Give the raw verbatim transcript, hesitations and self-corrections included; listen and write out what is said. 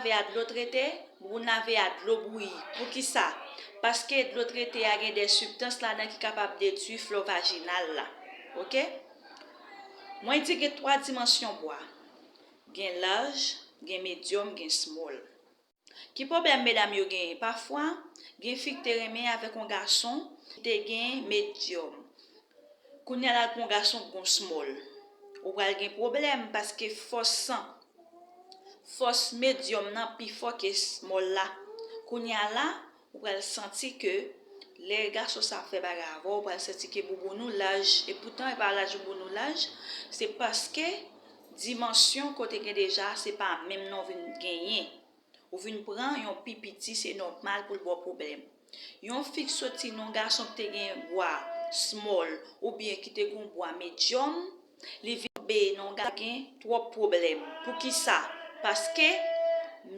lave a dlo trete, bouboun lave a dlo bouyi. Poukisa? Paske dlo trete a gen de sibstans ladan ki kapab detwi flò vajinal la. Oke? Mwen di gen twa dimansyon bwa. Gen large, gen medium, gen small. Ki pwoblèm medam yo genyen? Pafwa, gen fi ki te renmen avèk yon gason ki te gen medium. Kounye a l al pran yon gason ki gen small. Ou pral gen pwoblèm paske fòs san, fòs medium nan pi fò ke small la. Kounye a la, ou pral santi ke lè gason sa ap fè bagay avè w, ou pral santi ke bouboun ou laj, e poutan e pa laj bouboun ou laj, se paske dimansyon kote gen deja, se pa menm non vin genyen. Ou vin pran yon pi piti, se nòmal pou l ba w pwoblèm. Yon fi k soti nan yon gason ki te gen bwa small oubyen ki te gen yon bwa medium, li vin tonbe nan yon gason ki gen twòp pwoblèm. Poukisa? Paske